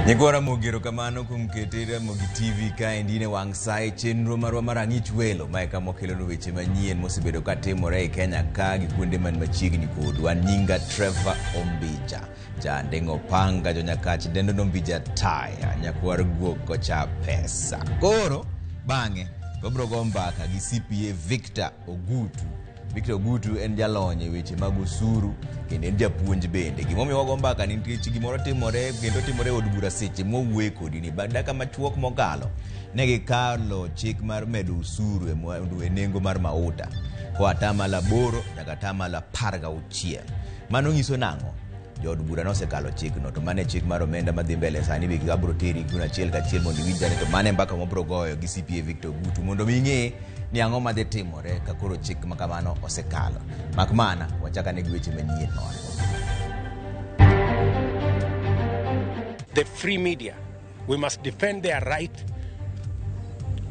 Nyikwa Ramogi erokamano kuom kete Ramogi TV kaendi ne wang' sa e chenro marwa mar Ang'ich Welo mae kama wakelonu weche manyien mosebedo ka timore e Kenya ka gi kuonde man machiegni kodwa. Nyinga Trevor Ombija. Janding'o panga jonyakach dendo nombija taya nyakwar guok kocha pesa. Koro bang'e wabiro go mbaka gi CPA Victor Ogutu. Victor Ogutu en jalony e weche mag osuru kendo en japuonj bende. Gimomiyo wago mbaka ni nikech gimoro timore kendo timore e od bura seche mwawuoye kodi ni. Bang' dakika machuok mokalo ne gikalo chik mar medo osuru e mwandu e nengo mar mauta koa atamalo 8 nyaka atamalo 16. Mano nyiso nang'o? Jood bura nosekalo chikno to mano e chik mar omenda madhi mbele sani be abro teri kuno achiel kachiel mondo iwinj ane to mano e mbaka mwabro goyo gi CPA Victor Ogutu mondo mi ing'e ni ang'o madhi timore ka koro chik ma kamano osekalo. Mak mana wachak ane gi weche manyien ma wan go. The free media, we must defend their right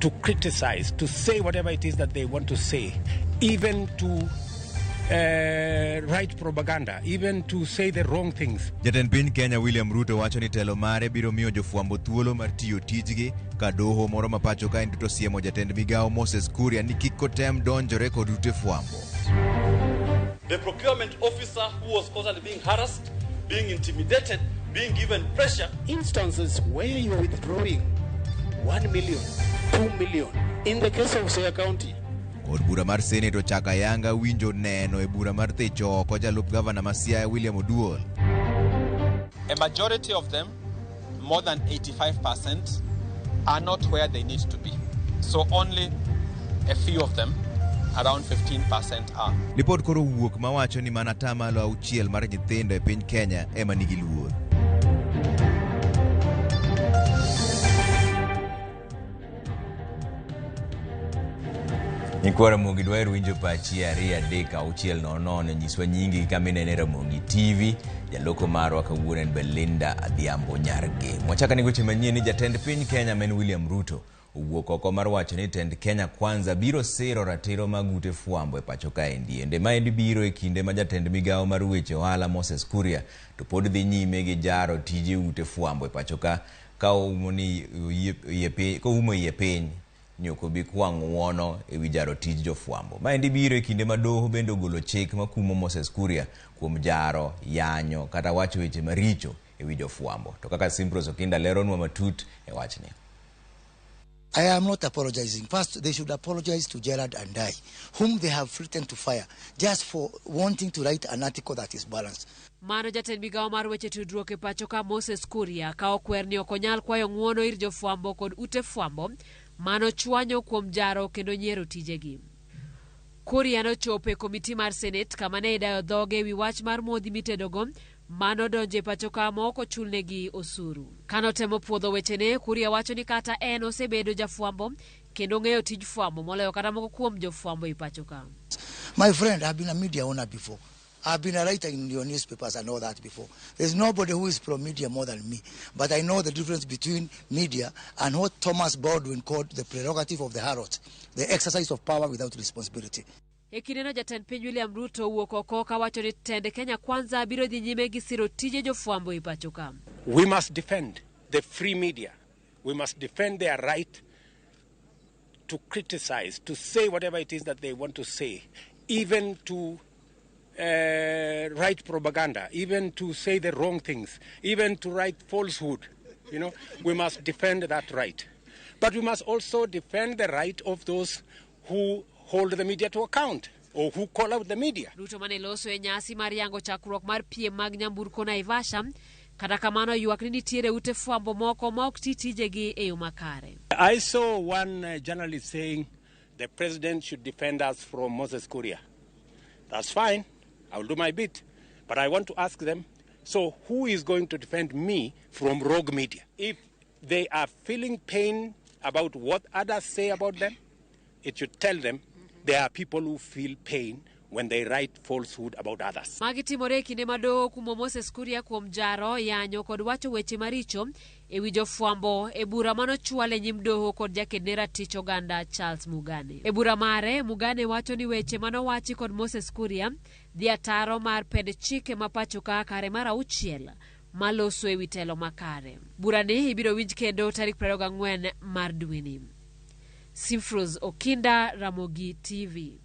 to criticize, to say whatever it is that they want to say, even to write propaganda, even to say the wrong things. Jatend piny Kenya William Ruto wacho ni telo mare biro miyo jofwambo thuolo mar tiyo tijgi ka doho moro ma pacho kaendi to siemo jatend migawo Moses Kuria ni kik otem donjore kod ute fwambo. The procurement officer who was constantly being harassed, being intimidated, being given pressure. Instances where you are withdrawing 1 million, 2 million. In the case of Siaya County, Od bura mar Senate ochako ayanga winjo neno e bura mar thicho oko jalup gavana ma Siaya William Oduol. A majority of them, more than 85%, are not where they need to be. So only a few of them, around 15%, are. Lipot koro owuok mawacho ni mana atamalo 6 mar nyithindo e piny Kenya ema nigi luor. Nyikwa Ramogi dwaher winjo pachi 2 3 6 0 0 nyiswa nyingi gi kama inene Ramogi TV. Jaloko marwa kawuono en Belinda Adhiambo Nyargem. Wachako ane weche manyien ni jatend piny Kenya ma en William Ruto owuok oko mar wacho ni tend Kenya Kwanza biro siro ratiro mag ute fwambo e pacho kaendi. Ende maendi biro e kinde ma jatend migawo mar weche ohala Moses Kuria to pod dhi nyime gi jaro tije ute fwambo e pacho ka ka oumo ni koumo iye piny ni ok obi kwa ng'uono e wi jaro tij jofwambo. Maendi biro e kinde ma doho bende ogolo chik makumo Moses Kuria kuom jaro, yanyo kata wacho weche maricho e wi jofwambo. To kaka Simprose Okinda leronwa matut e wachni. I am not apologizing. First, they should apologize to Gerard Andai, whom they have threatened to fire just for wanting to write an article that is balanced. Mano jatend migawo mar weche tudruok e pacho ka Moses Kuria ka okwer ni ok onyal kwayo ng'uono ir jofwambo kod ute fwambo mano chwanyo kuom jaro kendo nyiero tijegi. Kuria nochopo e komiti mar Senate kama ne idayo dhoge e wi wach mar modhi mitedogo mano donjo e pacho ka ma ok ochulnegi osuru. Kanotemo puodho wechene, Kuria wacho ni kata en osebedo jafwambo kendo ong'eyo tij fwambo moloyo kata moko kuom jofwambo e pacho ka. My friend, I've been a media owner before. I've been a writer in your newspapers and all that before. There's nobody who is pro-media more than me. But I know the difference between media and what Thomas Baldwin called the prerogative of the harlot, the exercise of power without responsibility. E kindeno jatend piny William Ruto owuok oko kawacho ni tend Kenya Kwanza biro dhi nyime gi siro tije jofwambo e pacho ka. We must defend the free media. We must defend their right to criticize, to say whatever it is that they want to say, even to write propaganda, even to say the wrong things, even to write falsehood. We must defend that right. But we must also defend the right of those who hold the media to account or who call out the media. Ruto mane loso e nyasi mar yango chakruok mar piem mag nyamburko Naivasha, kata kamano ywak ni nitiere ute fwambo moko ma ok ti tijegi e yo makare. I saw one journalist saying The president should defend us from Moses Kuria. That's fine. I will do my bit. But I want to ask them, so who is going to defend me from rogue media? If they are feeling pain about what others say about them, it should tell them there are people who feel pain when they write falsehood about others. Magi timore e kinde ma doho kumo Moses Kuria kuom jaro, yanyo kod wacho weche maricho e wi jofwambo e bura manochwal e nyim doho kod jakedne ratich oganda Charles Mugane. E bura mare, Mugane wacho ni weche manowachi kod Moses Kuria dhi ataro mar pend chike ma pacho ka kare mar auchiel maloso e wi telo makare. Burani ibiro winj kendo tarik 24 mar dweni. Simfrose Okinda, Ramogi TV.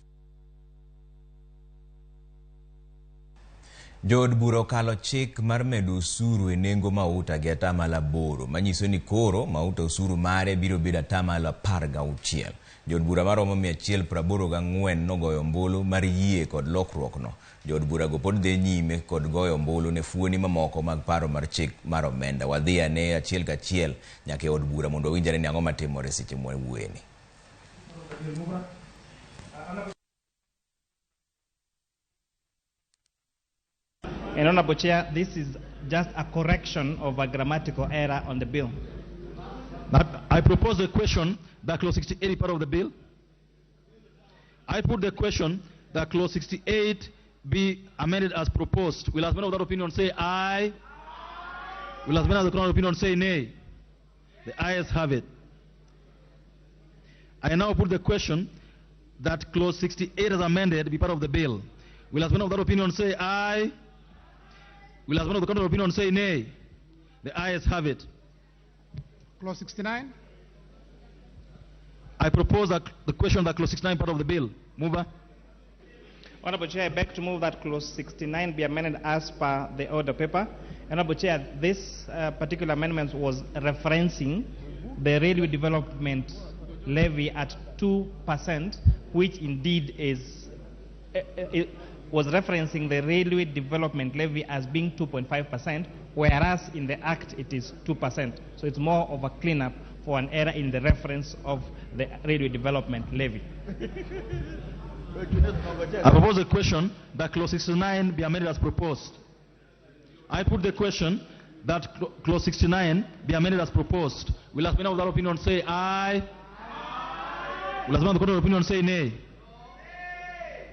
Jood bura okalo chik mar medo osuru e nengo mauta gi 8% manyiso ni koro mauta osuru mare biro bedo 16%. Jood bura maromo 184 nogoyo ombulu mar yie kod lokruokno. Jood burago pod dhi nyime kod goyo ombulu ne fuoni mamoko mag paro mar chik mar omenda. Wadhi ane achiel kachiel nyaka e od bura mondo wawinj ane ni ang'o matimore seche mwawuoyeni. And Honorable Chair, this is just a correction of a grammatical error on the bill. But I propose a question that clause 68 part of the bill. I put the question that clause 68 be amended as proposed. Will as many of that opinion say aye? Will as many of the contrary opinion say nay? The ayes have it. I now put the question that clause 68 as amended be part of the bill. Will as many of that opinion say aye? Will as many of the contrary opinion say nay? The ayes have it. Clause 69. I propose that the question that clause 69 part of the bill. Mover. Honorable Chair, I beg to move that clause 69 be amended as per the order paper. Honorable Chair, this particular amendment was referencing the railway development levy at 2%, which indeed is it was referencing the railway development levy as being 2.5%, whereas in the Act it is 2%. So it's more of a cleanup for an error in the reference of the railway development levy. I propose a question that clause 69 be amended as proposed. I put the question that clause 69 be amended as proposed. Will as many of that opinion say aye? Will as many of the contrary opinion say nay?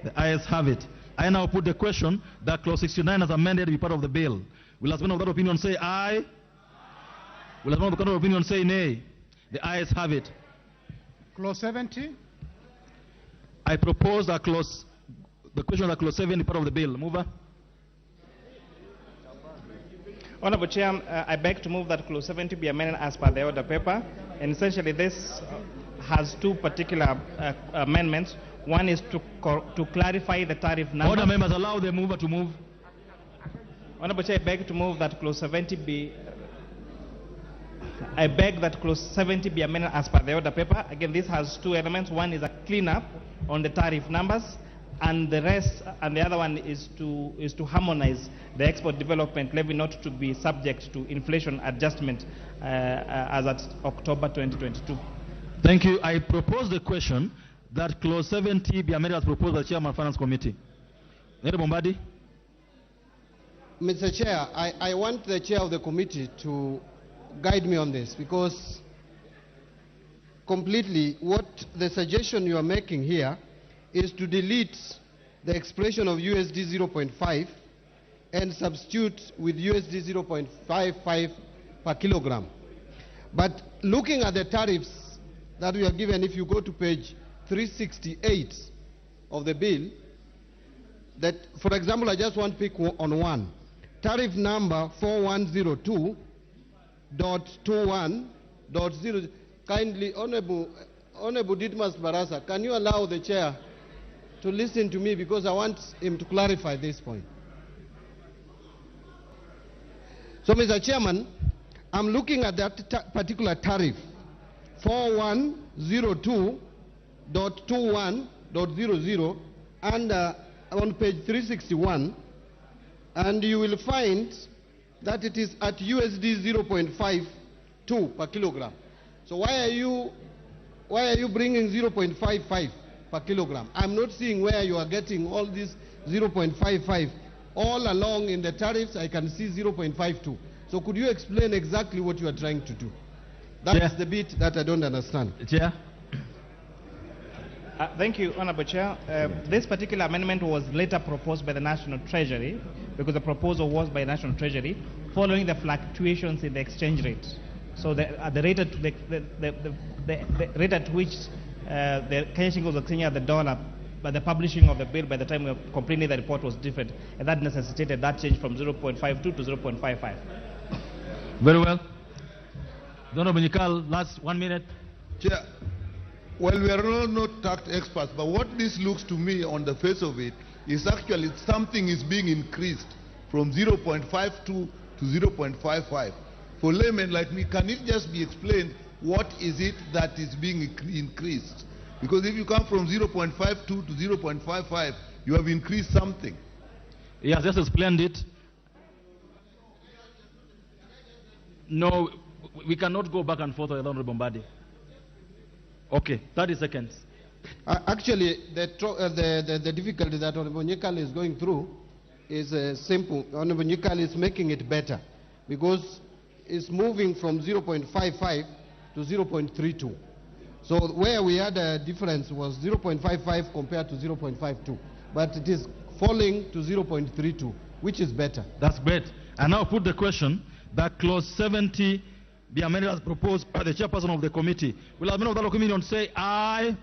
The ayes have it. I now put the question that clause 69 as amended be part of the bill. Will as many of that opinion say aye? Will as many of the contrary opinion say nay? The ayes have it. Clause 70. I propose that clause, the question that clause 70 be part of the bill. Mover. Honorable Chair, I beg to move that clause 70 be amended as per the order paper. And essentially this has two particular amendments. One is to clarify the tariff number. Order members, allow the mover to move. Honorable Chair, I beg to move that clause 70 be... I beg that clause 70 be amended as per the order paper. Again, this has two elements. One is a cleanup on the tariff numbers, and the rest, and the other one is to harmonize the export development levy not to be subject to inflation adjustment as at October 2022. Thank you. I propose the question that clause 70 be amended as proposed by the Chairman of Finance Committee. Honorable Mbadi. Mr. Chair, I want the chair of the committee to guide me on this, because completely what the suggestion you are making here is to delete the expression of USD 0.5 and substitute with USD 0.55 per kilogram. But looking at the tariffs that we are given, if you go to page 368 of the bill, that, for example, I just want to pick on one. Tariff number 4102.21.0. Kindly, Honorable Didmus Barasa, can you allow the chair to listen to me, because I want him to clarify this point. So, Mr. Chairman, I'm looking at that particular tariff, 4102.21.00, and on page 361, and you will find that it is at USD 0.52 per kilogram. So why are you Why are you bringing 0.55 per kilogram? I'm not seeing where you are getting all this 0.55. All along in the tariffs, I can see 0.52. So could you explain exactly what you are trying to do? That's the bit that I don't understand. Chair. Thank you, Honorable Chair. This particular amendment was later proposed by the National Treasury, because the proposal was by the National Treasury following the fluctuations in the exchange rate. So the rate at the rate at which the Kenya shilling was exchanging at the dollar, but the publishing of the bill by the time we were completing the report was different, and that necessitated that change from 0.52 to 0.55. Very well. Honorable Nyikal, last 1 minute. Chair, well, we are all not tax experts, but what this looks to me on the face of it is actually something is being increased from 0.52 to 0.55. For laymen like me, can it just be explained what is it that is being increased? Because if you come from 0.52 to 0.55, you have increased something. He has just explained it. No, we cannot go back and forth with Honorable Mbadi. Okay, 30 seconds. Actually, the difficulty that Honorable Nyikal is going through is simple. Honorable Nyikal is making it better because it's moving from 0.55 to 0.32. So where we had a difference was 0.55 compared to 0.52. But it is falling to 0.32, which is better. That's great. I now put the question that Clause 70 be amended as proposed by the chairperson of the committee. Will as many of that opinion say aye?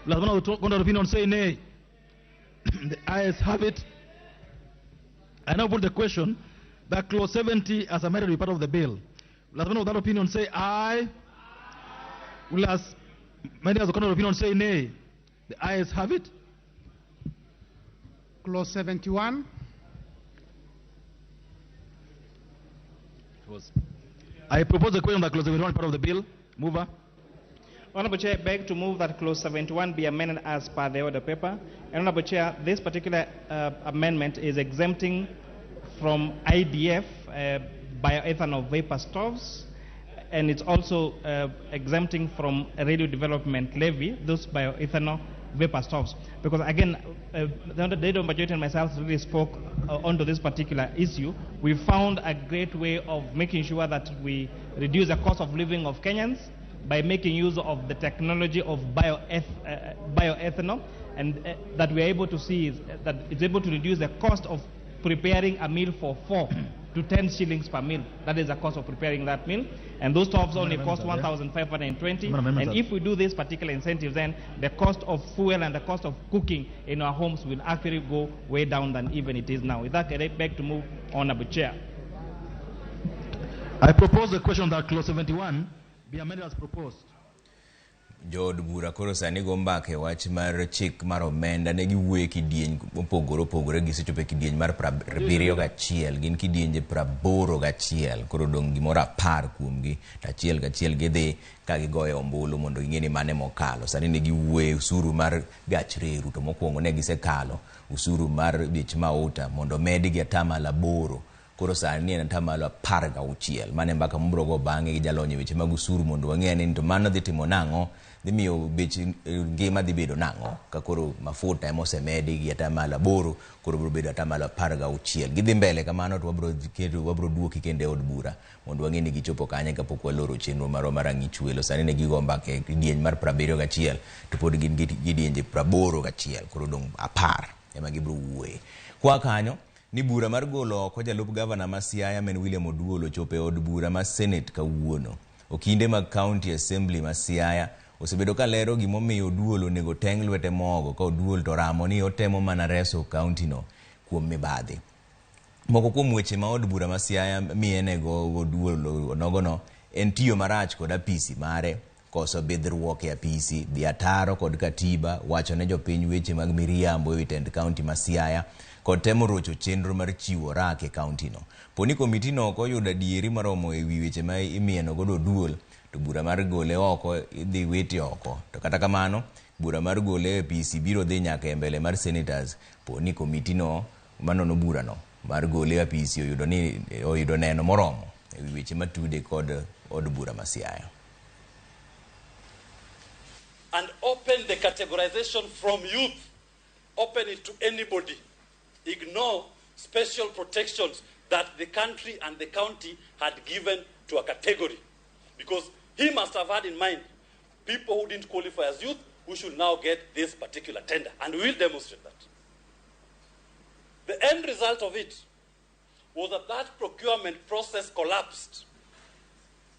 Will as many of the opinion say nay? The ayes have it. I now put the question that Clause 70 as amended be part of the bill. Will as many of that opinion say aye? Will as many as the contrary opinion say nay? The ayes have it. Clause 71. It was. I propose the question that Clause 71 part of the bill. Mover. Honorable Chair, I beg to move that Clause 71 be amended as per the order paper. And Honorable Chair, this particular amendment is exempting from IDF bioethanol vapor stoves, and it's also exempting from radio development levy those bioethanol vapor stoves. Because again, the Leader Majority and myself really spoke onto this particular issue. We found a great way of making sure that we reduce the cost of living of Kenyans by making use of the technology of bioethanol, and that we are able to see is that it's able to reduce the cost of preparing a meal for 4 to 10 shillings per meal. That is the cost of preparing that meal. And those stoves only cost 1,520. And if we do this particular incentive, then the cost of fuel and the cost of cooking in our homes will actually go way down than even it is now. With that, I beg to move on, Honorable Chair. I propose the question that Clause 71 be amended as proposed. Jood bura koro sani go mbaka e wach mar chik mar omenda. Ne giwuoyo e kidieny mopogore opogore, gisechopo e kidieny mar 71, gin kidienje 81, koro dong' gimoro 10 kuomgi to achiel kachiel gidhi ka gigoyo ombulu mondo ging'e ni mane mokalo. Sani ne giwuoyo e usuru mar gach reru, to mokwongo ne gisekalo usuru mar bech mauta mondo omedi gi 8%. Koro sani en 16%. Mane mbaka mabiro go bang'e gi jalony e weche mag usuru mondo wang'e ni to mano dhi timo nang'o, dhi miyo bech ngima dhi bedo nang'o ka koro mafuta ema osemedi gi 8%, koro biro bedo 16%. Gidhi mbele kamano to wabiro duoki kendo e od bura mondo wang'e ni gichopo kanye kapok waloro chenro marwa mar ang'ich welo. Sani ne gigo mbaka e kidieny mar 71 to pod gin gi kidienje 81, koro dong' 10 ema gibiro wuoye. Kwa kanyo ni bura mar golo oko jalup gavana ma Siaya men William Oduol ochopo e od bura ma Senate kawuono. Okinde mag County Assembly ma Siaya osebedo ka lero gimomiyo Oduol onego teng' lwete mogo, ka Oduol to ramo ni otemo mana reso kaunti no kuom mibadhi. Moko kuom weche ma od bura ma Siaya miyenego Oduol onogono en tiyo marach kod apisi mare, koso bidhruok e apisi, dhi ataro kod katiba, wacho ne jopiny weche mag miriambo e wi tend kaunti ma Siaya, kod temo rocho chenro mar chiwo rak e kaunti no. Poni komiti no ok oyudo adieri maromo e wi weche ma imieno godo Oduol, to bura mar gole oko idhi wite oko. To kata kamano, bura mar gole e apisi biro dhi nyaka e mbele mar senators poni komiti no manono bura no mar gole e apisi oyudo neno moromo e wi weche matude kod od bura ma Siaya. and open the categorization from youth, open it to anybody. Ignore special protections that the country and the county had given to a category. Because he must have had in mind people who didn't qualify as youth who should now get this particular tender. And we will demonstrate that. The end result of it was that that procurement process collapsed.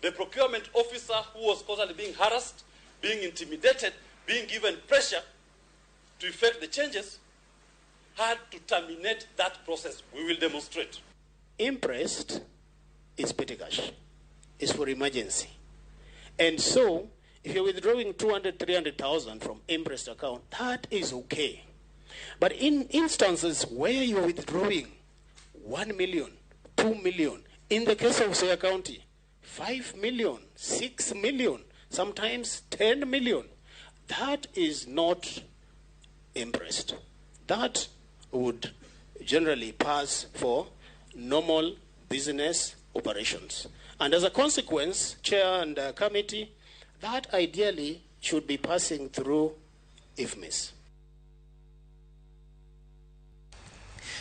The procurement officer who was constantly being harassed, being intimidated, being given pressure to effect the changes, had to terminate that process. We will demonstrate. Imprest is petty cash. It's for emergency. And so, if you're withdrawing 200, 300,000 from Imprest account, that is okay. But in instances where you're withdrawing 1 million, 2 million, in the case of Siaya County, 5 million, 6 million, sometimes 10 million, that is not imprest. That would generally pass for normal business operations. And as a consequence, Chair and committee, that ideally should be passing through IFMIS.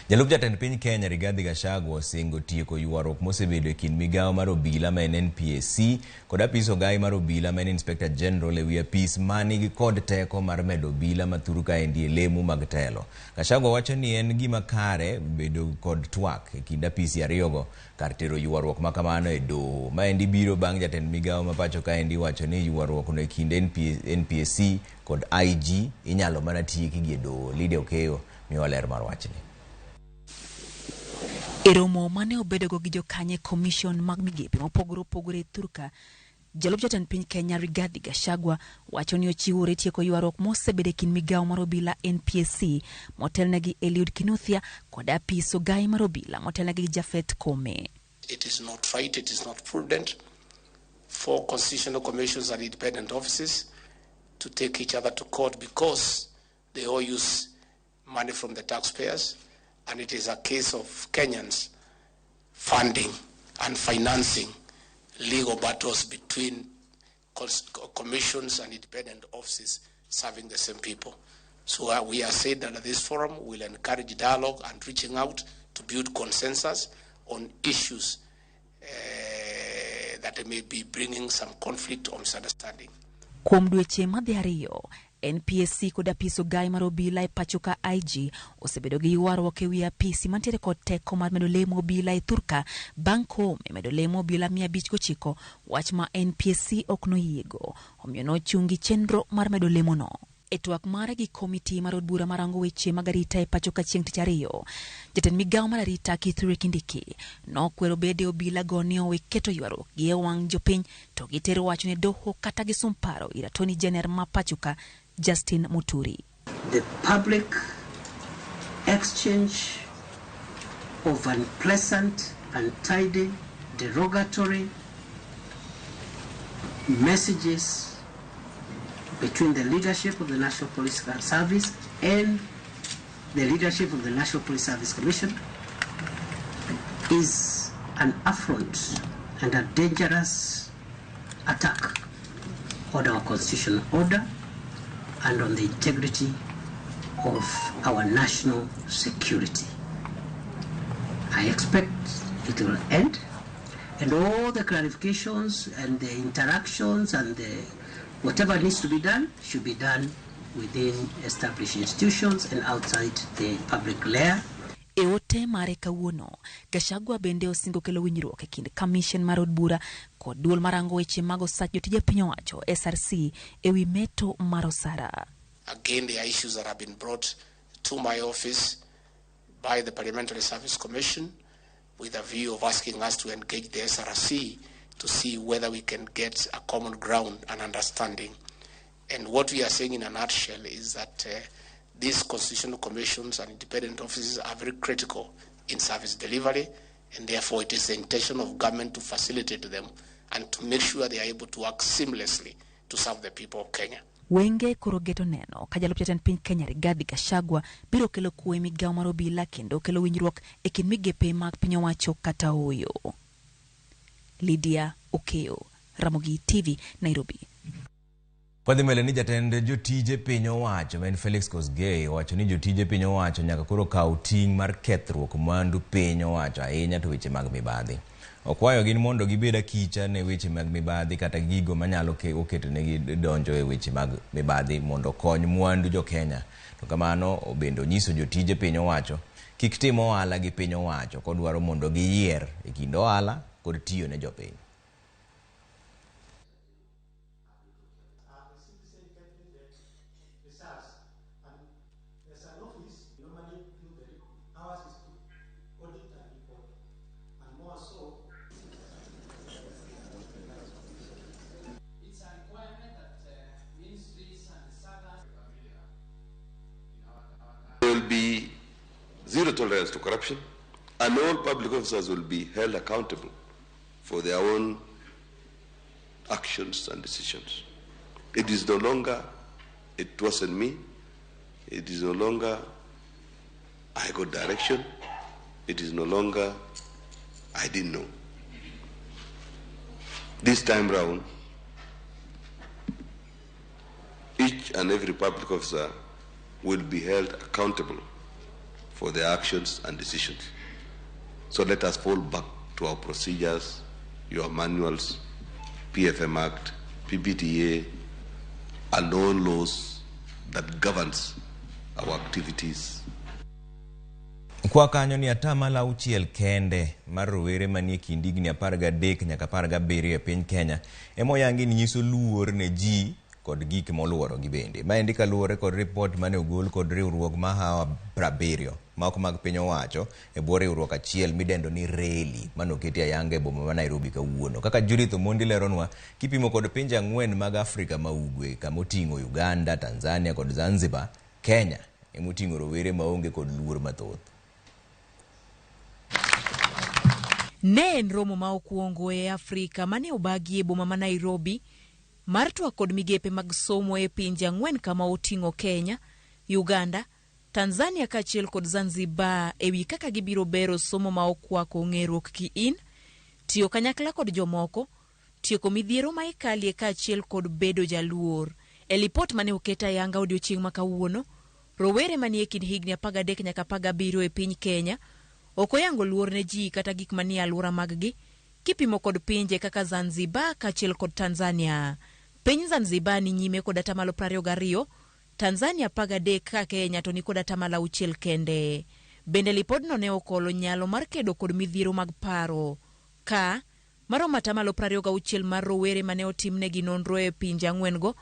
Jalup jatend piny Kenya Rigathi Gachagua osingo tieko ywaruok mosebedo e kind migawo mar obila ma en NPSC kod apis ogai mar obila ma en Inspector General ewi apis manigi kod teko mar medo obila ma thuru kaendi e lemo mag telo. Gachagua wacho ni en gima kare bedo kod twak e kind apisi ariyogo kar tero ywaruok ma kamano e doho. Maendi biro bang' jatend migawo ma pacho kaendi wacho ni ywaruok no e kind NPSC kod IG inyalo mana tieki gi e doho. Lydia Okeyo miyowa ler mar wachni. E romo mane obedogo gi jokanye commission mag migepe mopogore opogore e thurka, jalup jatend piny Kenya Rigathi Gachagua wacho ni ochiwore tieko ywaruok mosebedo e kind migawo mar obila NPSC motelne gi Eliud Kinuthia kod apis ogai mar obila motelne gi Japhet Koome. It is not right, it is not prudent for constitutional commissions and independent offices to take each other to court because they all use money from the taxpayers. And it is a case of Kenyans funding and financing legal battles between commissions and independent offices serving the same people. So we are saying that at this forum we'll encourage dialogue and reaching out to build consensus on issues that may be bringing some conflict or misunderstanding. Kuom dweche madhi ariyo, NPSC kod apis ogai mar obila e pacho ka IG osebedo gi ywaruok ewi apisi mantiere kod teko mar medo lemo obila e thurka bang' Koome medo lemo obila 509, wach ma NPSC ok noyiego, omiyo nochungi chenro mar medo lemono. E twak mare gi komiti mar od bura marango weche mag arita e pacho ka chieng' tich ariyo, jatend migawo mar arita Kithure Kindiki nokwero bede obila go ni owe keto ywaruok gi e wang' jopiny to gitero wach ne doho kata gisum paro ir Attorney General ma pacho ka Justin Muturi. The public exchange of unpleasant, untidy, derogatory messages between the leadership of the National Police Service and the leadership of the National Police Service Commission is an affront and a dangerous attack on our constitutional order and on the integrity of our national security. I expect it will end, and all the clarifications and the interactions and the whatever needs to be done should be done within established institutions and outside the public glare. E ote mare kawuono, Gachagua bende osingo kelo winjruok e kind commission mar od bura kod duol marango weche mag osach jotije piny owacho SRC ewi meto mar osara. Again, there are issues that have been brought to my office by the Parliamentary Service Commission with a view of asking us to engage the SRC to see whether we can get a common ground and understanding. And what we are saying in a nutshell is that these constitutional commissions and independent offices are very critical in service delivery, and therefore it is the intention of government to facilitate them and to make sure they are able to work seamlessly to serve the people of Kenya. Wenge koro geto neno ka jalup jatend piny Kenya Rigathi Gachagua biro kelo kwe e migawo mar obila kendo kelo winjruok e kind migepe mag piny owacho kata oyo. Lydia Okeyo, Ramogi TV, Nairobi. Wadhi mbele ni jatend jotije piny owacho ma en Felix Kosgei owacho ni jotije piny owacho nyaka koro kaw ting' mar kethruok mwandu piny owacho ahinya to weche mag mibadhi. Okwayo gin mondo gibed akicha ne weche mag mibadhi kata gigo manyalo oketonegi donjo e weche mag mibadhi mondo okony mwandu jo Kenya. To kamano bende onyiso jotije piny owacho kik tim ohala gi piny owacho kodwaro mondo giyier e kind ohala kod tiyo ne jopiny. There will be zero tolerance to corruption, and all public officers will be held accountable for their own actions and decisions. It is no longer, it wasn't me. It is no longer, I got direction. It is no longer, I didn't know. This time round, each and every public officer will be held accountable for their actions and decisions. So let us fall back to our procedures, your manuals, PFM Act, PPTA, and all laws that governs our activities. Kwa kanyo ni atamalo 6 kende mar rowere manie kind higni 13 nyaka 17 e piny Kenya ema oyangi ni nyiso luor ne ji kod gik moluorogi bende. Maendi kaluwore kod ripot mane ogol kod riwruok mahawa 70 ma ok mag piny owacho e bwo riwruok achiel midendo ni Reli mane oketi ayanga e boma ma Nairobi kawuono. Kaka Judith Omondi leronwa, kipimo kod pinje 4 mag Afrika ma Ugwe kama oting'o Uganda, Tanzania kod Zanzibar, Kenya ema oting'o rowere maonge kod luor mathoth. Ne en romo ma okwongo e Afrika mane obagi e boma ma Nairobi mar twak kod migepe mag somo e pinje 4 kama oting'o Kenya, Uganda, Tanzania kaachiel kod Zanzibar ewi kaka gibiro bero somo ma okwako ng'eruok kiin, tiyo kanyakla kod jomoko, tieko midhiero ma ikalie kaachiel kod bedo jaluor. E lipot mane oket ayanga odiochieng' ma kawuono, rowere manie kind higni 13 nyaka 17 e piny Kenya ok oyango luor ne ji kata gik manie alwora maggi kipimo kod pinje kaka Zanzibar kaachiel kod Tanzania. Piny Zanzibar ni nyime kod atamalo 22, Tanzania 13 ka Kenya to ni kod atamalo 6 kende. Bende lipodno ne okolo nyalo mar kedo kod midhiero mag paro ka maromo atamalo 26 mar rowere mane otimnegi nonro e pinje 4 go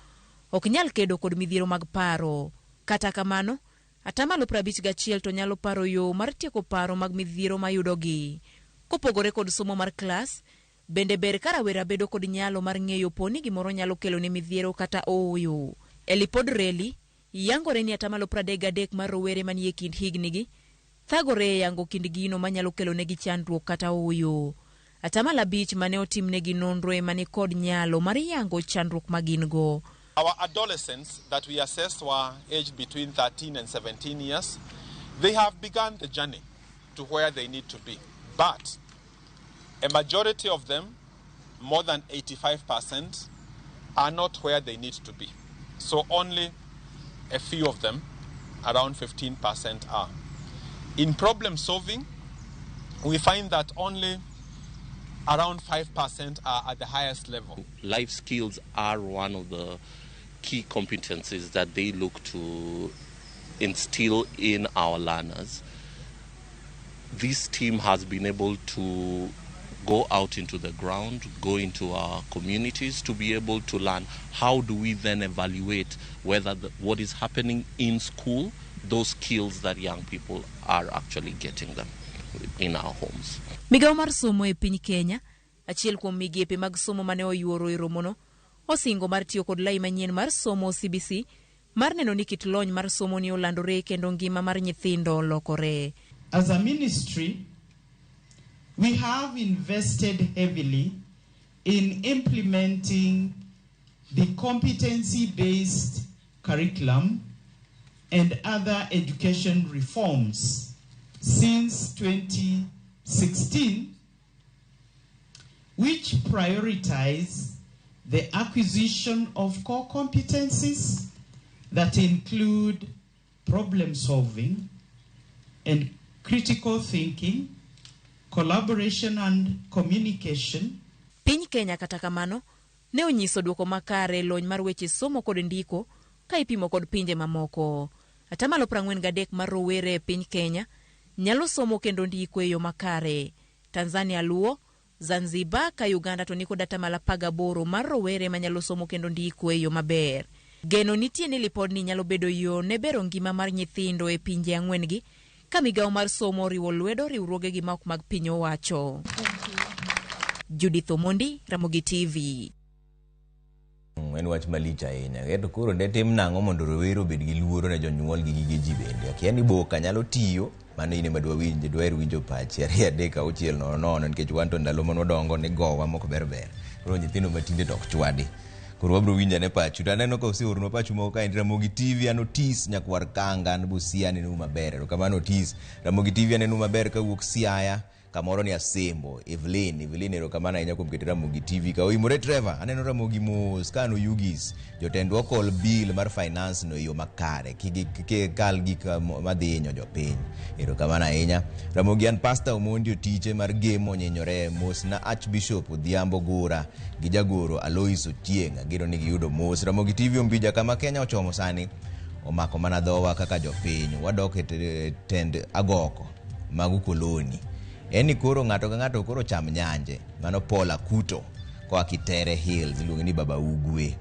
ok nyal kedo kod midhiero mag paro. Kata kamano, atamalo 51 to nyalo paro yo mar tieko paro mag midhiero mayudogi. Kopogore kod somo mar klas, bende ber ka rawera bedo kod nyalo mar ng'eyo poni gimoro nyalo kelo ne midhiero kata ooyo. E lipod Reli, yangore ni atamalo 33 mar rowere manie kind hignigi thagore e yango kind gino manyalo kelo negi chandruok kata ooyo. Atamalo 5 mane otimnegi nonro ema ni kod nyalo mar yango chandruok ma gin go. Our adolescents that we assessed were aged between 13 and 17 years. They have begun the journey to where they need to be. But a majority of them, more than 85%, are not where they need to be. So only a few of them, around 15%, are. In problem solving, we find that only around 5% are at the highest level. Life skills are one of the key competencies that they look to instill in our learners. This team has been able to go out into the ground, go into our communities to be able to learn how do we then evaluate whether what is happening in school, those skills that young people are actually getting them in our homes. Migawo mar somo e piny Kenya, achiel kuom migepe mag somo mane oyuoro e romono, osingo mar tiyo kod lai manyien mar somo CBC mar neno ni kit lony mar somo ni olandore kendo ngima mar nyithindo olokore. As a ministry, we have invested heavily in implementing the competency-based curriculum and other education reforms since 2016, which prioritize the acquisition of core competencies that include problem solving and critical thinking, collaboration and communication. Piny Kenya kata kamano ne onyiso duoko makare e lony mar weche somo kod ndiko ka ipimo kod pinje mamoko. Atamalo 43 mar rowere e piny Kenya nyalo somo kendo ndiko e yo makare. Tanzania luwo, Zanzibar ka Uganda to nikod atamalo 18 mar rowere manyalo somo kendo ndiko e yo maber. Geno nitie ni lipodni nyalo bedo yo ne bero ngima mar nyithindo e pinje ang'wen gi ka migawo mar somo oriwo lwedo riwruogegi ma ok mag piny owacho. Judith Omondi, Ramogi TV. En wach malich ahinya. Ento koro ne tim nang'o mondo rowere obed gi luoro ne jonyuol gi gige ji bende. Akia ni boka nyalo tiyo, mano in ema dwa winjo, dwaher winjo pachi 2 3 6 0 0 nikech wan to ndalo mane wadongo ne gowa mok ber ber. Koro nyithindo matinde to ok chwadi. Koro wabiro winjo ane pachu. To aneno ka oseornwa pachu moko kaendi. Ramogi TV an Otis nyakwar Kanga an Busia aneno maber. Erokamano Otis. Ramogi TV aneno maber kawuok Siaya. Kamoro ni Asembo, Evelyn, Evelyn erokamano ahinya kuom keto Ramogi TV ka. Oimore Trevor, aneno Ramogi mos ka an Oyugis. Jotendwa okol bill mar finance no e yo makare, kik kal gik madhi hinyo jopiny. Erokamano ahinya. Ramogi an Pastor Omondi Otiche mar Gemo Onyinyore, mos na Archbishop Odhiambo Gura gi jagoro Alois Ochieng', ageno ni giyudo mos. Ramogi TV Ombija kama Kenya ochomo sani, omako mana dhowa kaka jopiny. Wadok e tend agoko mag ukoloni. En ni koro ng'ato ka ng'ato koro cham nyanje. Mano Paul Akuto koa Kitere Hills, iluonge ni Baba Ugwe.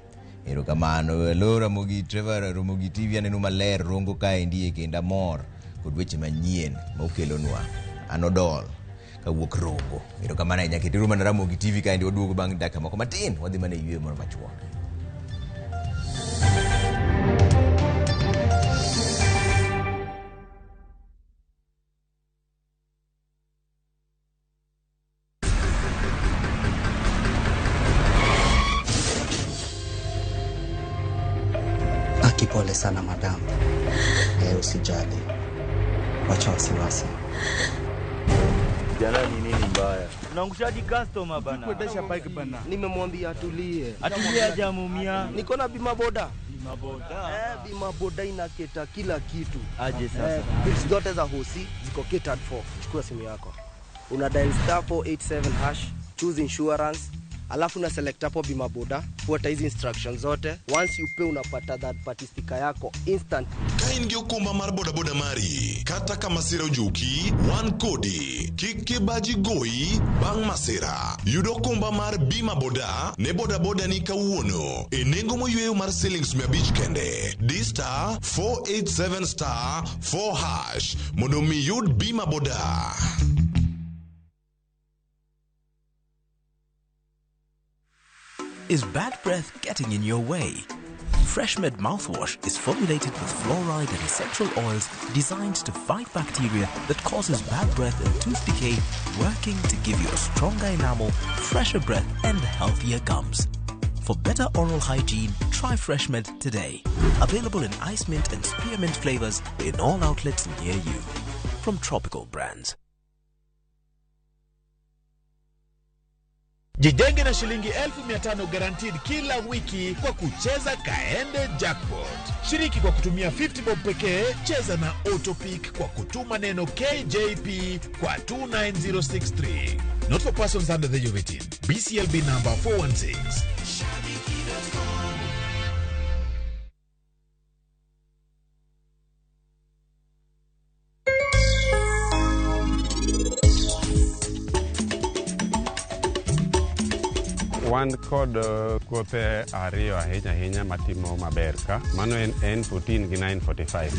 Erokamano. Hello Ramogi Trevor, Ramogi TV aneno maler Rongo kaendi e kendo amor kod weche manyien ma ukelonwa. An Odol kawuok Rongo. Erokamano ahinya. Keturu mana Ramogi TV kaendi waduogo bang' dakika moko matin. Wadhi mana e yweyo moro machuok. Pole sana madam. Usijali. Wacha wasiwasi. Jana ni nini mbaya? Unaangushaji customer bana. Kuendesha bike bana. Nimemwambia atulie. Atulie hajamuumia. Niko na bima boda. Bima boda. Bima boda inaketa kila kitu. Aje sasa. Bills zote za hosi ziko catered for. Chukua simu yako. Una dial star 487 hash, choose insurance. Alafu na select hapo bima boda, fuata hizi instructions zote. Once you pay unapata that party sticker yako instant. Ka in gi okumba mar boda boda mari, kata ka masira ojuki, wan kodi. Kik kibaji goyi bang' masira. Yud okumba mar bima boda ne boda boda ni kawuono e nengo moyweyo mar siling 500 kende. Di star 487 star 4 hash mondo mi yud bima boda. Is bad breath getting in your way? FreshMed mouthwash is formulated with fluoride and essential oils designed to fight bacteria that causes bad breath and tooth decay, working to give you a stronger enamel, fresher breath and healthier gums. For better oral hygiene, try FreshMed today. Available in ice mint and spearmint flavors in all outlets near you. From Tropical Brands. Jijenge na shilingi 1500 guaranteed kila wiki kwa kucheza Kaende Jackpot. Shiriki kwa kutumia 50 bob pekee, cheza na Autopick kwa kutuma neno KJP kwa 29063. Not for persons under the age of 18. BCLB number 416. Wan kod kothe ariyo ahinya ahinya matimo maber ka. Mano en N14 gi 945.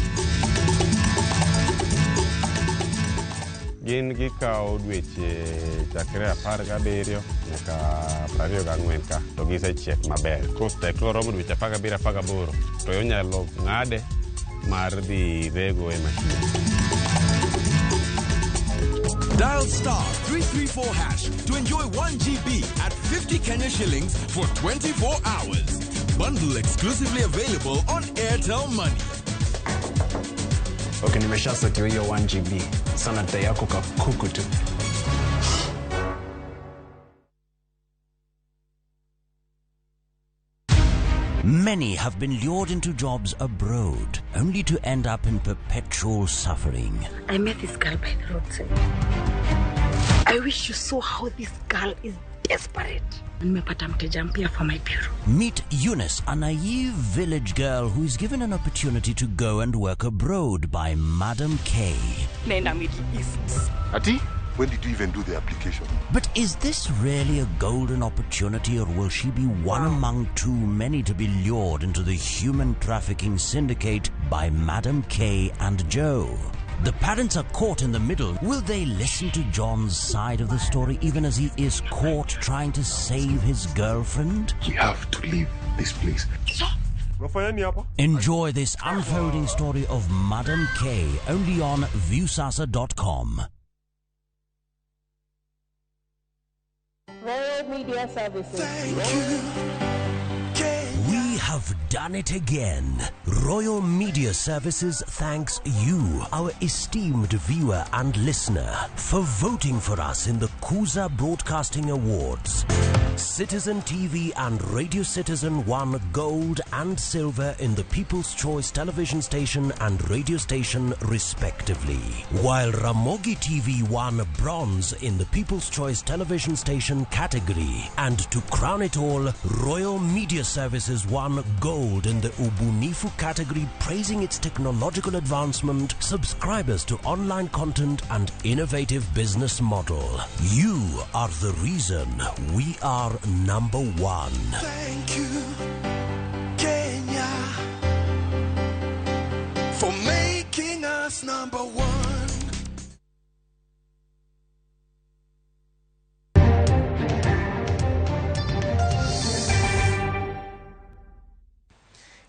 Gin gikawo dweche chakre 17 nyaka 24 ka to gisechiek maber. Kosetek to romo dweche 17 18 to inyalo ng'ade mar dhi rego e mashin. Dial star 334 hash to enjoy 1 GB at 50 Kenya shillings for 24 hours. Bundle exclusively available on Airtel Money. Okay, nimeshasetiwa hiyo 1 GB. Sana dai yako kakuku tu. Many have been lured into jobs abroad, only to end up in perpetual suffering. I met this girl by the roadside. I wish you saw how this girl is desperate. Nimepata mteja mpya for my bureau. Meet Eunice, a naive village girl who is given an opportunity to go and work abroad by Madam K. Naenda Middle East. Ati, when did you even do the application? But is this really a golden opportunity, or will she be one among too many to be lured into the human trafficking syndicate by Madam K and Joe? The parents are caught in the middle. Will they listen to John's side of the story even as he is caught trying to save his girlfriend? We have to leave this place. Enjoy this unfolding story of Madam K only on Viusasa.com. Royal Media Services. We have done it again. Royal Media Services thanks you, our esteemed viewer and listener, for voting for us in the Kuza Broadcasting Awards. Citizen TV and Radio Citizen won gold and silver in the People's Choice television station and radio station, respectively, while Ramogi TV won bronze in the People's Choice television station category. And to crown it all, Royal Media Services won gold in the Ubunifu category, praising its technological advancement, subscribers to online content, and innovative business model. You are the reason we are number one. Thank you, Kenya, for making us number one.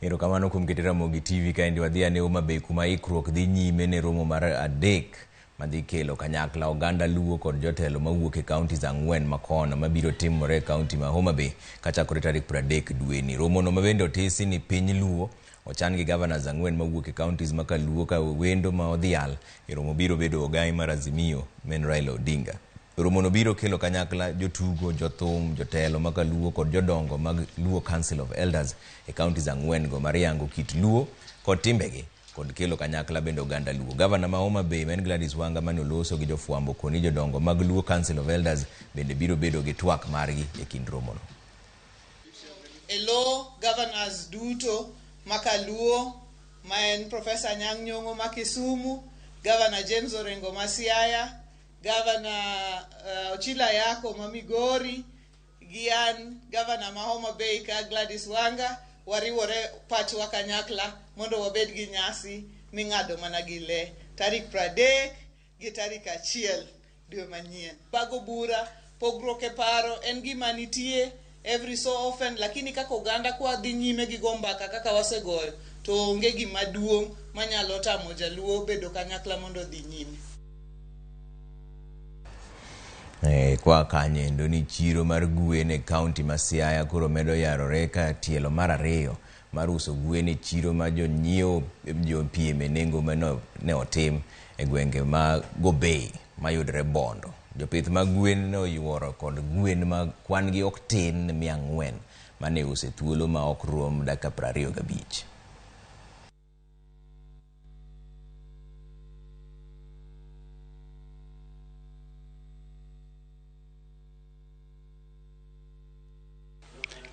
Erokamano kuom keto Ramogi TV kaendi wadhi ane Homa Bay kuma ikruok dhi nyime ne romo mar adek madhi kelo kanyakla oganda Luo kod jotelo mawuok e counties ang'wen makono mabiro timore e county ma Homa Bay kachakore tarik 30 dweni. Romono mabende otisi ni piny Luo ochan gi governors ang'wen mawuok e counties ma Kaluo ka wendo ma odhial e romo biro bedo ogai mar Azimio men Raila Odinga. Romono biro kelo kanyakla jotugo, jothum, jotelo ma Kaluo kod jodongo mag Luo Council of Elders e counties ang'wen go mar yango kit Luo kod timbegi kod kelo kanyakla bende oganda Luo. Gavana ma Homa Bay ma en Gladys Wanga mane oloso gi jofwambo koni jodongo mag Luo Council of Elders bende biro bedo gi twak margi e kind romono. Elo governors duto ma Kaluo ma en Professor Anyang' Nyong'o ma Kisumu, Governor James Orengo ma Siaya, Governor Ochila Ayako ma Migori, gi an Governor ma Homa Bay ka Gladys Wanga, wariwore pachwa kanyakla mondo wabed gi nyasi ming'ado mana gi le tarik 30 gi tarik 1 dwe manyien. Bago bura, pogruok e paro en gima nitie every so often, lakini kaka oganda kwa dhi nyime gi go mbaka kaka wasegoyo, to onge gima duong' manyalo tamo jaluo bedo kanyakla mondo odhi nyime. Kwa kanyendo ni chiro mar gwen e county ma Siaya koro medo yarore ka tielo mar ariyo mar uso gwen e chiro ma jonyiewo jopiem e nengo mane ne otim e gwenge ma Gobey mayudore Bondo. Jopith mag gwen ne oyuoro kod gwen ma kwan gi ok tin 400 mane use thuolo ma ok rom dakika 25.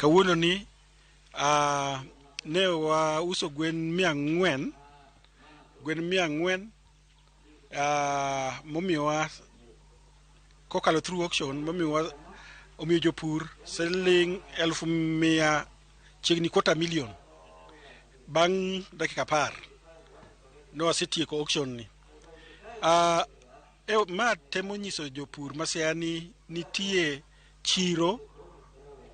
Kawuono ni ne wauso gwen 400, gwen 400 momiyowa kokalo through auction, momiyowa omiyo jopur siling 100,000 chiegni 250,000 bang' dakika 10 ne wasetieko auction ni. Ma temo nyiso jopur ma Siaya ni nitie chiro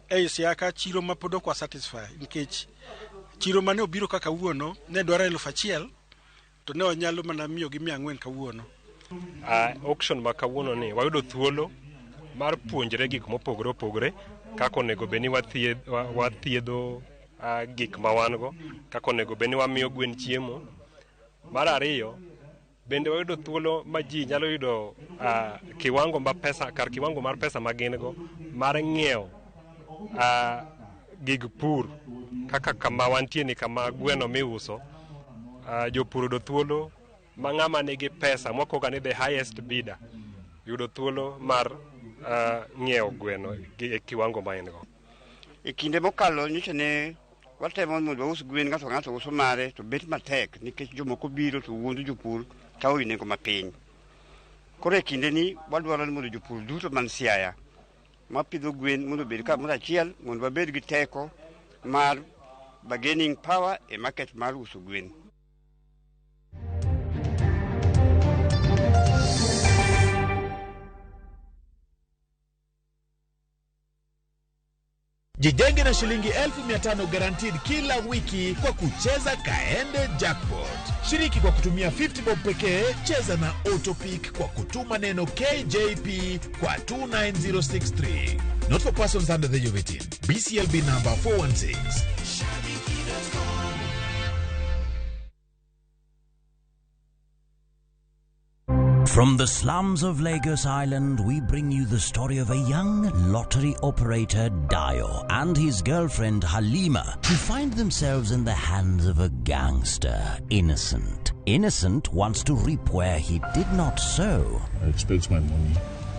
ei Siaya ka, chiro ma pod ok wa satisfy nikech chiro mane obiro kaka kawuono ne dwaro 1,000 to ne onyalo mana miyogi 400 kawuono. Auction ma kawuono ni wayudo thuolo mar puonjre gik mopogore opogore kaka onego bed ni wathiedho gik ma wan go, kaka onego bed ni wamiyo gwen chiemo. Mar ariyo bende wayudo thuolo ma ji nyalo yudo kiwango ma pesa, kar kiwango mar pesa ma gin go mar ng'iewo gig pur kaka kama wantie ni kama gweno miuso, jopur yudo thuolo ma ng'ama nigi pesa mwakoga ni the highest bidder yudo thuolo mar ng'iewo gweno e kiwango ma en go. E kinde mokalo nyocha ne watemo mondo waus gwen, ng'ato ng'ato uso mare, to bet matek nikech jomoko biro to wuondo jopur kawo nengo mapiny. Koro e kinde ni wadwaro ni mondo jopur duto man Siaya mapidho gwen mondo obed kamoro achiel mondo wabed gi teko mar bargaining power e market mar uso gwen. Jijenge na shilingi 500,000 guaranteed kila wiki kwa kucheza Kaende Jackpot. Shiriki kwa kutumia 50 bob pekee, cheza na Autopick kwa kutuma neno KJP kwa 29063. Not for persons under the age of 18. BCLB number 416. From the slums of Lagos Island, we bring you the story of a young lottery operator, Dio, and his girlfriend, Halima, who find themselves in the hands of a gangster, Innocent. Innocent wants to reap where he did not sow. I expect my money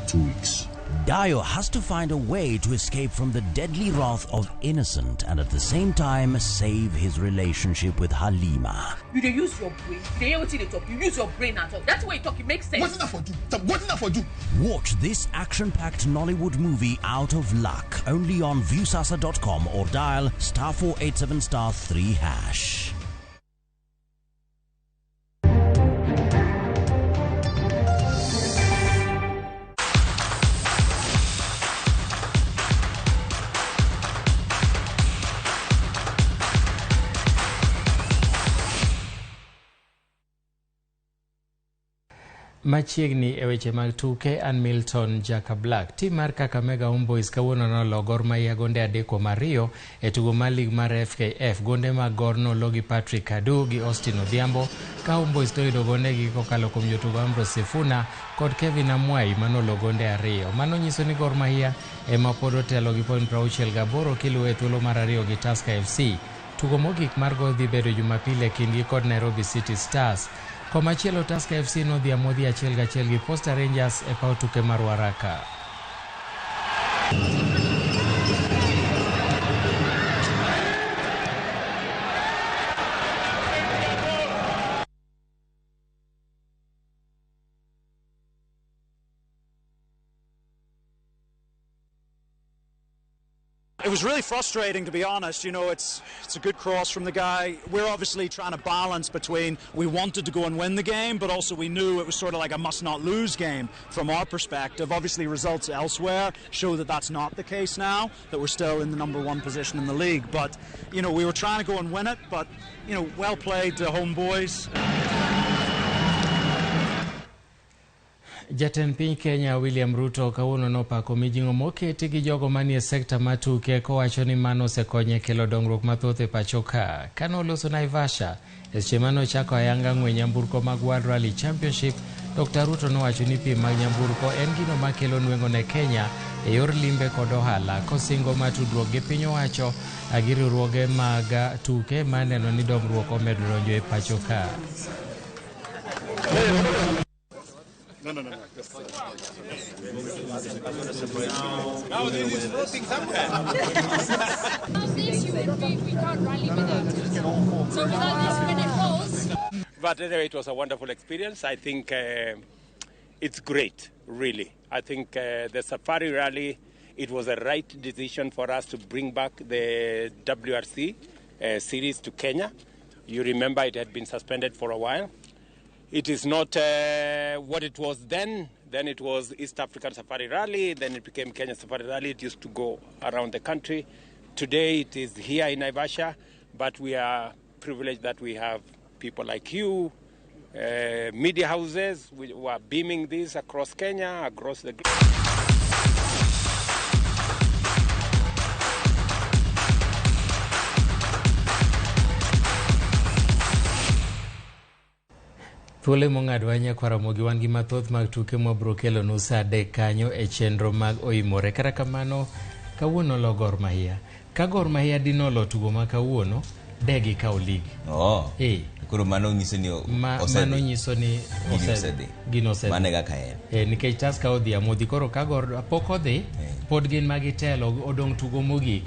2 weeks. Dio has to find a way to escape from the deadly wrath of Innocent and at the same time save his relationship with Halima. You dey use your brain. You dey hear wetin dey talk. You use your brain and talk. That's why you talk. It makes sense. Wetin na for do? Wetin na for do? Watch this action-packed Nollywood movie Out of Luck only on Viusasa.com or dial *487*3#. Machiegni e weche mag tuke, an Milton Jaka Black. Tim mar Kakamega Homeboyz kawuono nolo Gor Mahia gonde 3-2 e tugo mar lig mar FKF. Gonde mag Gor nolo gi Patrick Kadu gi Austin Odhiambo, ka Homeboyz to yudo gondegi kokalo kuom jotugo Ambrose Sifuna kod Kevin Amwai manolo gonde 2. Mano nyiso ni Gor Mahia ema pod otelo gi point 68 kiluwe e thuolo mar 2 gi Tusker FC. Tugo mogik mar Gor dhi bedo Jumapili e kindgi kod Nairobi City Stars. Komachielo Tusker FC nodhi amodhi 1-1 gi Posta Rangers e paw tuke mar Waraka. It was really frustrating, to be honest. You know, it's a good cross from the guy. We're obviously trying to balance between we wanted to go and win the game, but also we knew it was sort of like a must-not-lose game from our perspective. Obviously, results elsewhere show that that's not the case now, that we're still in the #1 position in the league. But, you know, we were trying to go and win it, but, you know, well played to Homeboys. Jatend piny Kenya William Ruto kawuono nopako mijing'o moketi gi jogo manie sekta mar tuke kowacho ni mano osekonye kelo dongruok mathoth e pacho ka. Kane oloso Naivasha e seche mane ochako ayanga ng'we nyamburko mag World Rally Championship, Dr. Ruto nowacho ni piem mag nyamburko en gino makelo nweng'o ne Kenya e yor limbe kod ohala, kosingo mar tudruok gi piny owacho gi riwruoge mag tuke maneno ni dongruok omedo donjo e pacho ka. No. Now this is floating somewhere. This you would be, we can't rally without it. So without this, when it falls. But anyway, it was a wonderful experience. I think it's great, really. I think the Safari Rally, it was a right decision for us to bring back the WRC series to Kenya. You remember it had been suspended for a while. It is not what it was then. Then it was East African Safari Rally. Then it became Kenya Safari Rally. It used to go around the country. Today it is here in Naivasha, but we are privileged that we have people like you, media houses who are beaming this across Kenya, across the globe. Thuolo mong'adwa nyakwar Ramogi wan gi mathoth mag tuke mwabiro kelonu sa 3 kanyo e chenro mag oimore. Kata kamano, kawuono lo Gor Mahia. Ka Gor Mahia dinolo tugo ma kawuono, de gikawo lig. Oh. Eh. Koro mano nyiso ni osedhi. Mano nyiso ni Gini osedhi. Gino osedhi. Mano e kaka en. Eh, nikech Tusker odhi amodhi koro ka Gor pok odhi pod gin ma gitelo odong' tugo mogik.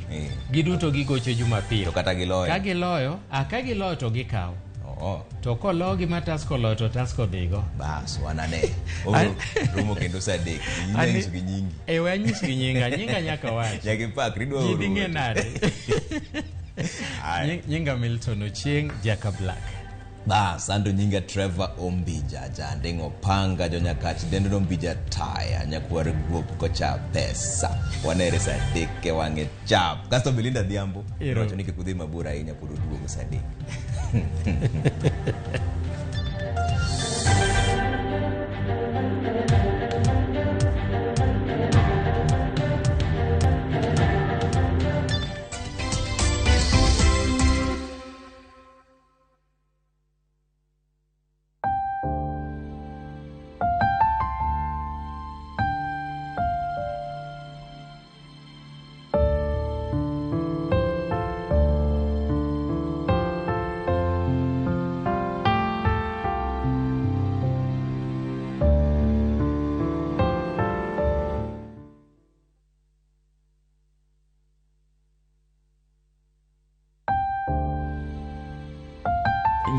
Giduto gigocho Jumapil. To kata giloyo. Ka giloyo, ka giloyo to gikawo. Oh. To kologi ma Tusker oloyo to Tusker odhigo. Bas wanane. Obiro romo kendo saa 3. Inyiso gi nyingi. Eh, we anyis gi nyinga, nyinga nyaka wach. Nyaka ipakri idwa Ji oro dhi ng'e ote. nade? Nyinga Milton Ochieng, Jaka Black. Bas, anto nyinga Trevor Ombija, janding' opanga, jonyakach dendo Ombija taya, nyakwar guok kocha pesa. Wanere saa 3 e wang'e chap. Kasto Belinda Adhiambo, Ero. nowacho ni kik udhi mabor ahinya pod oduogo saa 3.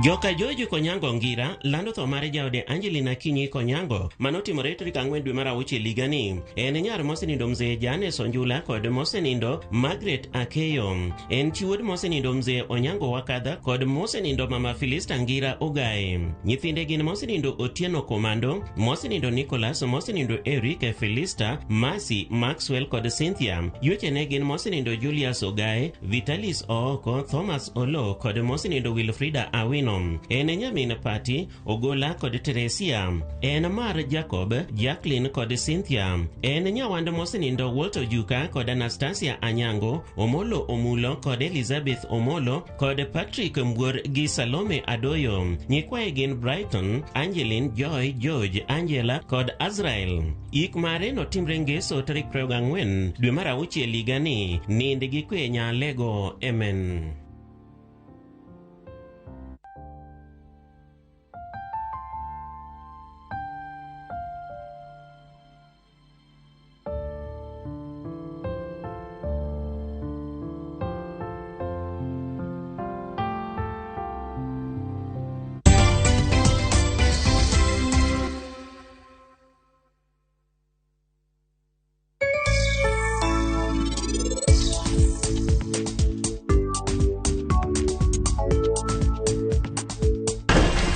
Joka George Konyango Ngira lando tho mar jaode Angelina Akinyi Konyango manotimore tarik 4 dwe mar auchiel higani. En nyar mosenindo mzee Janes Onjula kod mosenindo Margaret Akeyo. En chi wuod mosenindo mzee Onyango Wakadha kod mosenindo mama Filista Ngira Ogae. Nyithinde gin mosenindo Otieno Komando, mosenindo Nicholas, mosenindo Eric, Felista, Mercy, Maxwell kod Cynthia. Yuechene gin mosenindo Julius Ogae, Vitalis Ooko, Thomas Olo kod mosenindo Wilfrida Awino. En nyamin Pati, Ogola kod Teresia. En mar Jacob, Jacqueline kod Cynthia. En nyawand mosenindo Walter Ojuka kod Anastasia Anyango, Omolo Omulo kod Elizabeth Omolo kod Patrick Mbuor gi Salome Adoyo. Nyikwaye gin Brighton, Angeline, Joy, George, Angela kod Azrael. Ik mare notimre ngeso tarik 24 dwe mar auchiel higani. Nind gi kwe Nyalego. Amen.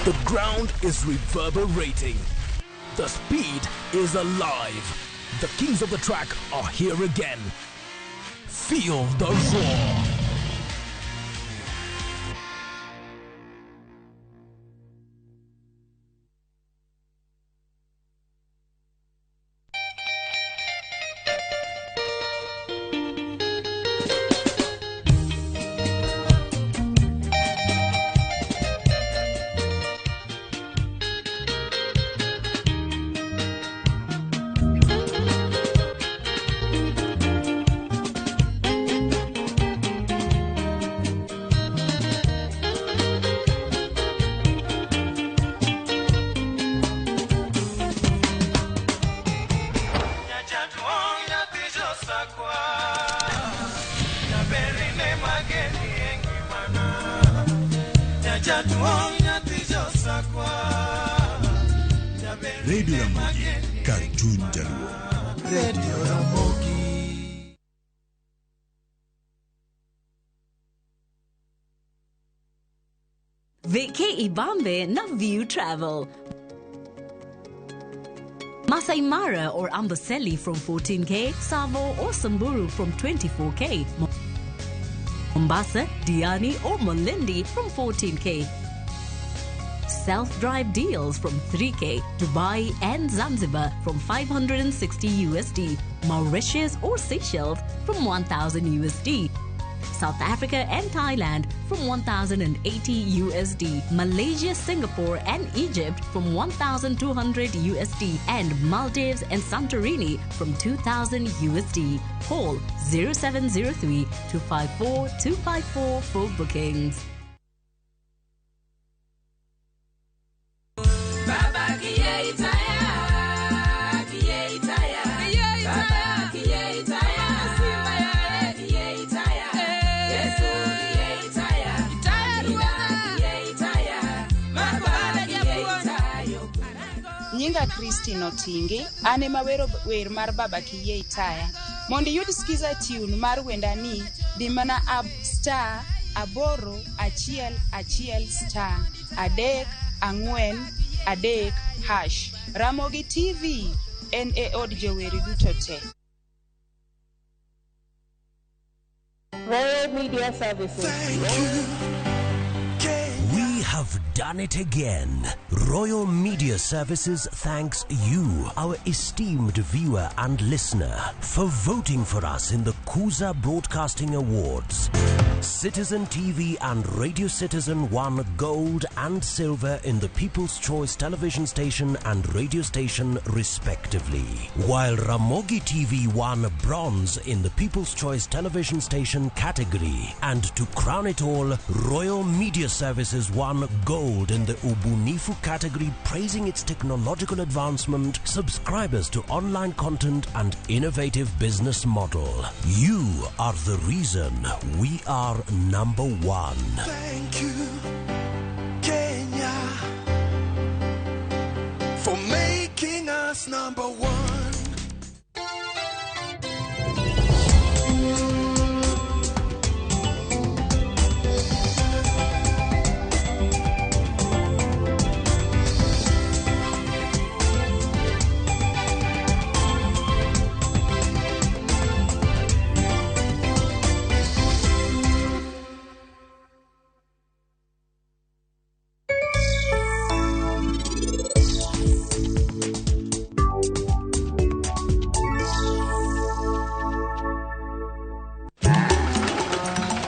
The ground is reverberating. The speed is alive. The kings of the track are here again. Feel the roar. Radio Ramogi, kar chuny Jaluo. Radio Ramogi. Vacay Ibambe na View Travel. Masai Mara or Amboseli from 14K, Savo or Samburu from 24K, Mombasa, Diani or Malindi from 14K. Self-drive deals from 3K, Dubai and Zanzibar from 560 USD, Mauritius or Seychelles from 1000 USD. South Africa and Thailand from 1080 USD, Malaysia, Singapore and Egypt from 1200 USD, and Maldives and Santorini from 2000 USD. Call 0703 254 254 for bookings. Baba kiye itaya, kiye itaya, Baba kiye itaya, simba ya kiye itaya, Yesu kiye itaya, Ina kiye itaya, Baba kiye itayo. Nyinga Christine Otinge, an ema wero wer mar Baba Kiyie Itaya. Mondo iyud skiza tune mar wendani, di mana ab star 8 1 1 star 3 4 3 hash. Ramogi TV en e od joweri duto te. Royal Media Services. We have done it again. Royal Media Services thanks you, our esteemed viewer and listener, for voting for us in the Kuza Broadcasting Awards. Citizen TV and Radio Citizen won gold and silver in the People's Choice television station and radio station, respectively, while Ramogi TV won bronze in the People's Choice television station category. And to crown it all, Royal Media Services won gold in the Ubunifu category, praising its technological advancement, subscribers to online content, and innovative business model. You are the reason we are number one. Thank you, Kenya, for making us number